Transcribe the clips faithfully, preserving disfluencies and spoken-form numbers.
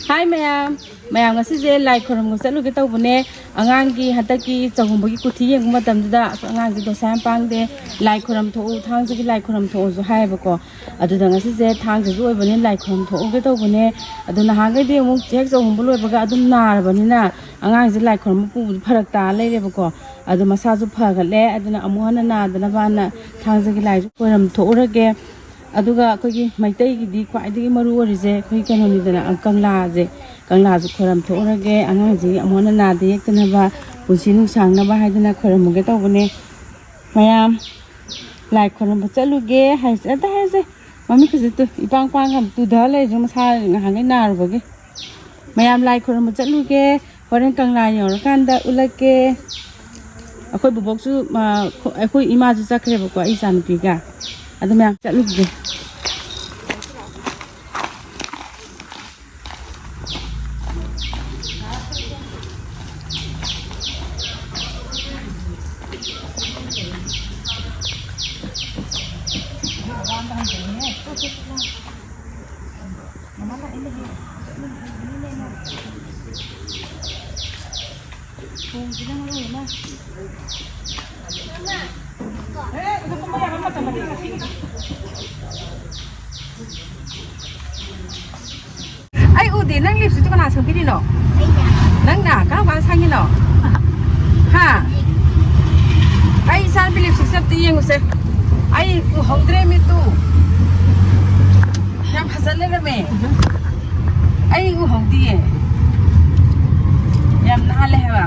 ꯍꯥꯏ ꯃꯌꯥꯝ, ꯃꯌꯥꯝ ꯉꯁꯤꯁꯦ ꯂꯥꯏ ꯈꯣꯏꯔꯝꯕ ꯆꯠꯂꯨꯒꯦ ꯇꯧꯕꯅꯦ꯫ ꯑꯉꯥꯡꯒꯤ ꯍꯟꯗꯛꯀꯤ ꯆꯍꯨꯝꯕꯒꯤ ꯀꯨꯊꯤ ꯌꯦꯡꯕ ꯃꯇꯝꯗꯨꯗ ꯑꯩꯈꯣꯏ ꯑꯉꯥꯡꯁꯦ ꯗꯣꯁꯥ ꯌꯥꯝ ꯄꯥꯡꯗꯦ, "ꯂꯥꯏ ꯈꯣꯏꯔꯝ ꯊꯣꯛꯎ, ꯊꯥꯡꯖꯒꯤ ꯂꯥꯏ ꯈꯣꯏꯔꯝ ꯊꯣꯛꯎꯁꯨ" ꯍꯥꯏꯌꯦꯕꯀꯣ꯫ ꯑꯗꯨꯗ ꯉꯁꯤꯁꯦ ꯊꯥꯡꯖꯁꯨ ꯑꯣꯏꯕꯅꯤꯅ ꯂꯥꯏ ꯈꯣꯏꯔꯝ ꯊꯣꯛꯎꯒꯦ ꯇꯧꯕꯅꯦ꯫ ꯑꯗꯣ ꯅꯍꯥꯟꯈꯩꯗꯤ ꯑꯃꯨꯛ ꯍꯦꯛ ꯆꯍꯨꯝꯕ ꯂꯣꯏꯕꯒ ꯑꯗꯨꯝ ꯅꯥꯔꯕꯅꯤꯅ ꯑꯉꯥꯡꯁꯦ ꯂꯥꯏ ꯈꯣꯏꯔꯝꯕ ꯄꯨꯕꯗꯤ ꯐꯔꯛ ꯇꯥ ꯂꯩꯔꯦꯕꯀꯣ꯫ ꯑꯗꯣ ꯃꯁꯥꯁꯨ ꯐꯒꯠꯂꯦ, ꯑꯗꯨꯅ ꯑꯃꯨꯛ ꯍꯟꯅ ꯅꯥꯗꯅꯕꯅ ꯊꯥꯡꯖꯒꯤ ꯂꯥꯏꯁꯨ ꯈꯣꯏꯔꯝ ꯊꯣꯛꯎꯔꯒꯦ꯫ ꯑꯗꯨꯒ ꯑꯩꯈꯣꯏꯒꯤ ꯃꯩꯇꯩꯒꯤꯗꯤ ꯈ꯭ꯋꯥꯏꯗꯒꯤ ꯃꯔꯨ ꯑꯣꯏꯔꯤꯁꯦ ꯑꯩꯈꯣꯏ ꯀꯩꯅꯣꯅꯤꯗꯅ, ꯑ, ꯀꯪꯂꯥꯁꯦ꯫ ꯀꯪꯂꯥꯁꯨ ꯈꯣꯏꯔꯝ ꯊꯣꯛꯎꯔꯒꯦ, ꯑꯉꯥꯡꯁꯤ ꯑꯃꯨꯛ ꯍꯟꯅ ꯅꯥꯗ ꯌꯦꯛꯇꯅꯕ, ꯄꯨꯟꯁꯤ ꯅꯨꯡꯁꯥꯡꯅꯕ ꯍꯥꯏꯗꯅ ꯈꯣꯏꯔꯝꯃꯨꯒꯦ ꯇꯧꯕꯅꯦ꯫ ꯃꯌꯥꯝ ꯂꯥꯏ ꯈꯣꯏꯔꯝꯕ ꯆꯠꯂꯨꯒꯦ ꯍꯥꯏꯁꯦ, ꯑꯗ ꯍꯥꯏꯁꯦ ꯃꯃꯤꯠ ꯈꯖꯤꯛꯇꯨ ꯏꯄꯥꯡ ꯄꯥꯡꯒ ꯇꯨꯊ ꯂꯩꯔꯤꯁꯦ, ꯃꯁꯥ ꯉꯍꯥꯟꯈꯩ ꯅꯥꯔꯨꯕꯒꯤ꯫ ꯃꯌꯥꯝ ꯂꯥꯏ ꯈꯣꯏꯔꯝꯕ ꯆꯠꯂꯨꯒꯦ, ꯍꯣꯔꯦꯟ ꯀꯪꯂꯥ ꯌꯧꯔꯀꯥꯟꯗ ꯎꯠꯂꯛꯀꯦ꯫ ꯑꯩꯈꯣꯏ ꯕꯨꯕꯣꯛꯁꯨ, ꯑ, ꯑꯩꯈꯣꯏ ꯏꯃꯥꯁꯨ ꯆꯠꯈ꯭ꯔꯦꯕꯀꯣ, ꯑꯩ ꯏꯆꯥꯅꯨꯄꯤꯒ꯫ ꯑꯗꯨ ꯃꯌꯥꯝ ꯆꯠꯂꯨꯒꯦ꯫ ꯑꯩ ꯎꯗꯦ, ꯅꯪ ꯂꯤꯞꯁꯇꯤꯛꯇꯣ ꯀꯅꯥ ꯁꯪꯕꯤꯔꯤꯅꯣ? ꯅꯪꯅ? ꯀꯔꯝ ꯀꯥꯟꯗ ꯁꯪꯉꯤꯅꯣ? ꯍꯥ? ꯑꯩ ꯏꯆꯥꯅꯨꯄꯤ ꯂꯤꯞꯁꯇꯤꯛꯁꯦ ꯑꯝꯇ ꯌꯦꯡꯉꯨꯁꯦ꯫ ꯑꯩ ꯎꯍꯧꯗ꯭ꯔꯦ ꯃꯤꯠꯇꯨ꯫ ꯌꯥꯝ ꯐꯖ ꯂꯩꯔꯝꯃꯦ꯫ ꯑꯩ ꯎꯍꯧꯗꯤꯌꯦ꯫ ꯌꯥꯝ ꯅꯥꯜꯂꯦ ꯍꯥꯏꯕ꯫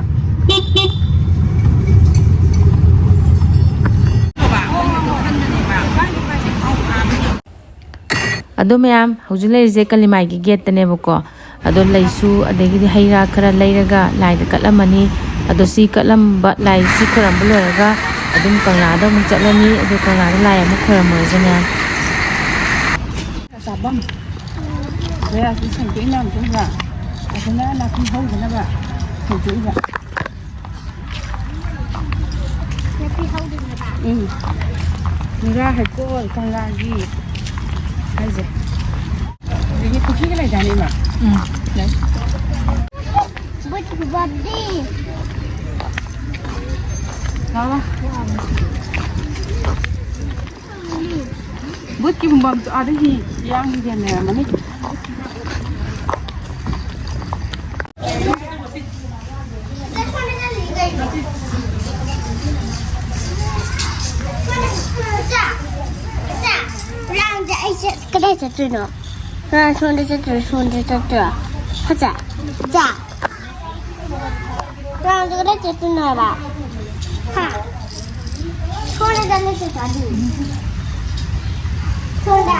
ꯑꯗꯣ ꯃꯌꯥꯝ, ꯍꯧꯖꯤꯛ ꯂꯩꯔꯤꯁꯦ ꯀꯂꯤꯃꯥꯏꯒꯤ ꯒꯦꯠꯇꯅꯦꯕꯀꯣ꯫ ꯑꯗꯣ ꯂꯩꯁꯨ, ꯑꯗꯒꯤꯗꯤ ꯍꯩ ꯔꯥ ꯈꯔ ꯂꯩꯔꯒ ꯂꯥꯏꯗ ꯀꯠꯂꯝꯃꯅꯤ꯫ ꯑꯗꯣ ꯁꯤ ꯀꯠꯂꯝꯕ, ꯂꯥꯏ ꯁꯤ ꯈꯣꯏꯔꯝꯕ ꯂꯣꯏꯔꯒ ꯑꯗꯨꯝ ꯀꯪꯂꯥꯗ ꯑꯃꯨꯛ ꯆꯠꯂꯅꯤ꯫ ꯑꯗꯣ ꯀꯪꯂꯥꯗ ꯂꯥꯏ ꯑꯃꯨꯛ ꯈꯣꯏꯔꯝꯃꯨꯔꯁꯦ ꯃꯌꯥꯝ꯫ ꯆꯥꯐꯝ꯫ ꯀꯌꯥꯁꯨ ꯁꯦꯡꯗꯣꯛꯏ ꯃꯌꯥꯝꯁꯦ ꯎꯕ꯭ꯔꯥ? ꯐꯖꯅ ꯅꯥꯄꯤ ꯍꯧꯗꯅꯕ ꯁꯦꯡꯗꯣꯛꯏꯕ꯫ ꯅꯥꯄꯤ ꯍꯧꯗꯣꯏꯅꯦꯕ꯫ ꯎꯝ꯫ ꯅꯨꯔꯥ ꯍꯩꯀꯣꯜ, ꯀꯪꯂꯥꯒꯤ ꯍꯥꯏꯁꯦ꯫ ꯑꯗꯒꯤ ꯄꯨꯈ꯭ꯔꯤꯒ ꯂꯩꯗꯥꯏꯅꯦ, ꯏꯃꯥ? ꯎꯝ, ꯂꯩ꯫ ꯕꯨꯠꯀꯤ ꯕꯥꯞꯗꯤ꯫ ꯂꯥꯎ, ꯂꯥꯎ꯫ ꯕꯨꯠꯀꯤ ꯍꯨꯝꯐꯝ ꯑꯥꯗ ꯍꯤ ꯌꯥꯡꯒꯤꯒꯦ ꯂꯩꯔꯝꯃꯅꯤ꯫ ꯔꯥꯎꯟꯁꯦ ꯑꯩꯁꯦ ꯀꯗꯥꯏ ꯆꯠꯇꯣꯏꯅꯣ? ꯔꯥꯎꯟ ꯁꯣꯝꯗ ꯆꯠꯇꯣꯏꯔꯣ, ꯁꯣꯝꯗ ꯆꯠꯇꯣꯏꯔꯣ? ꯐꯖ, ꯆꯥ꯫ ꯔꯥꯎꯟꯁꯦ ꯀꯗꯥꯏ ꯆꯠꯇꯣꯏꯅꯣ ꯍꯥꯏꯕ? ꯍꯥ? ꯁꯣꯝꯗ ꯆꯠꯂ ꯆꯠꯇ꯭ꯔꯗꯤ? ꯁꯣꯝꯗ꯫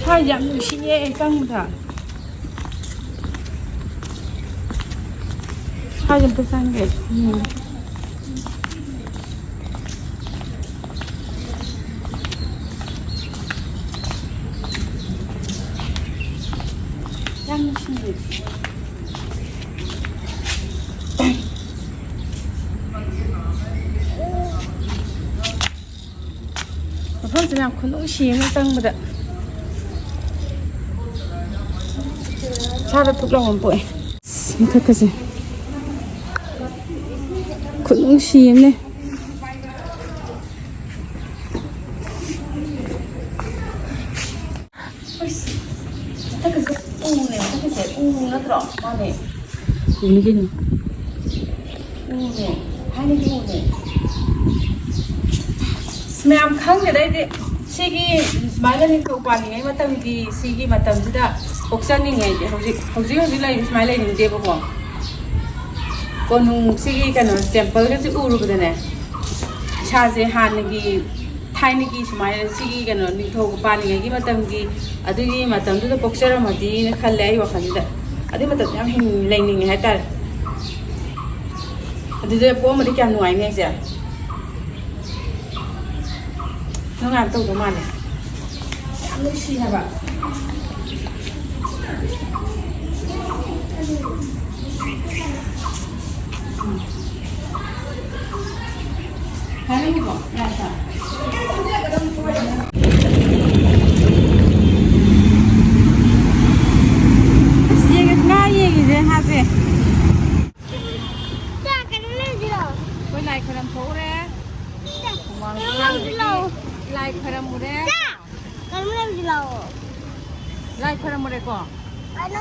ꯁ꯭ꯋꯥꯏꯁꯦ ꯌꯥꯝ ꯅꯨꯡꯁꯤꯌꯦ ꯆꯪꯕꯗ꯫ ꯁ꯭ꯋꯥꯏꯗ ꯑꯝꯇ ꯆꯪꯒꯦ꯫ ꯎꯝ꯫ ꯌꯥꯝ ꯅꯨꯡꯁꯤꯌꯦ꯫ ꯃꯐꯝꯁꯤꯅ ꯌꯥꯝ ꯈꯨꯅꯨꯡꯁꯤ ꯑꯃ ꯆꯪꯕꯗ꯫ ꯏꯁꯥꯗ ꯊꯨꯛ ꯂꯥꯎꯕ ꯑꯃ ꯄꯣꯛꯑꯦ꯫ ꯑꯁ, ꯃꯊꯛꯀꯁꯦ ꯈꯨꯅꯨꯡꯁꯤ ꯑꯃꯅꯦ꯫ ꯑꯁ, ꯃꯊꯛꯀꯁꯦ ꯎꯅꯦ, ꯃꯊꯛꯀꯁꯦ ꯎ ꯅꯠꯇ꯭ꯔꯣ? ꯃꯥꯅꯦ꯫ ꯎꯅꯤ ꯀꯩꯅꯣ꯫ ꯊꯥꯏꯅꯒꯤ ꯎꯅꯦ꯫ ꯑꯁ, ꯃꯌꯥꯝ ꯈꯪꯗꯦꯗ ꯑꯩꯗꯤ꯫ ꯁꯤꯒꯤ ꯁꯨꯃꯥꯏꯅ ꯅꯤꯡꯊꯧ ꯄꯥꯜꯂꯤꯉꯩ ꯃꯇꯝꯒꯤ, ꯁꯤꯒꯤ ꯃꯇꯝꯁꯤꯗ ꯄꯣꯛꯆꯅꯤꯡꯉꯦ ꯑꯩꯗꯤ꯫ ꯍꯧꯖꯤꯛ, ꯍꯧꯖꯤꯛ ꯍꯧꯖꯤꯛ ꯂꯩꯔꯤ ꯁꯨꯃꯥꯏꯅ ꯂꯩꯅꯤꯡꯗꯦꯕꯀꯣ꯫ ꯀꯣꯅꯨꯡ ꯁꯤꯒꯤ ꯀꯩꯅꯣ temple ꯒꯁꯦ ꯎꯔꯨꯕꯗꯅꯦ, ꯏꯁꯥꯁꯦ ꯍꯥꯟꯅꯒꯤ, ꯊꯥꯏꯅꯒꯤ ꯁꯨꯃꯥꯏꯅ ꯁꯤꯒꯤ ꯀꯩꯅꯣ ꯅꯤꯡꯊꯧ ꯄꯥꯜꯂꯤꯉꯩꯒꯤ ꯃꯇꯝꯒꯤ, ꯑꯗꯨꯒꯤ ꯃꯇꯝꯗꯨꯗ ꯄꯣꯛꯆꯔꯝꯃꯗꯤꯅ ꯈꯜꯂꯦ ꯑꯩ ꯋꯥꯈꯜꯁꯤꯗ꯫ ꯑꯗꯨꯏ ꯃꯇꯝꯗ ꯌꯥꯝ ꯍꯤꯡ-, ꯂꯩꯅꯤꯡꯉꯦ ꯍꯥꯏꯇꯥꯔꯦ꯫ ꯑꯗꯨꯗ ꯄꯣꯛꯑꯝꯃꯗꯤ ꯀꯌꯥꯝ ꯅꯨꯡꯉꯥꯏꯅꯤ ꯑꯩꯁꯦ꯫ ꯅꯨꯡꯉꯥꯏꯕ ꯇꯧꯗꯧ ꯃꯥꯜꯂꯦ꯫ ꯌꯥꯝ ꯅꯨꯡꯁꯤ ꯍꯥꯏꯕ꯫ ꯎꯝ꯫ ꯍꯥꯏꯔꯝꯃꯨꯀꯣ, ꯂꯥꯛꯄ꯫ ꯑꯁ, ꯌꯦꯡꯉꯦ, ꯉꯥ ꯌꯦꯡꯉꯤꯁꯦ, ꯉꯥꯁꯦ꯫ ꯆꯥ ꯀꯩꯅꯣ ꯂꯩꯔꯨꯁꯤꯔꯣ? ꯑꯩꯈꯣꯏ ꯂꯥꯏ ꯈꯣꯏꯔꯝ ꯊꯣꯛꯎꯔꯦ꯫ ꯆꯥ ꯍꯨꯃꯥꯡ ꯀꯩꯅꯣ ꯂꯩꯔꯨꯁꯤ ꯂꯥꯛꯑꯣ꯫ ꯂꯥꯏ ꯈꯣꯏꯔꯝꯃꯨꯔꯦ꯫ ꯆꯥ ꯀꯩꯅꯣ ꯂꯩꯔꯨꯁꯤ ꯂꯥꯛꯑꯣ꯫ ꯂꯥꯏ ꯈꯣꯏꯔꯝꯃꯨꯔꯦꯀꯣ꯫ ꯀꯩꯅꯣ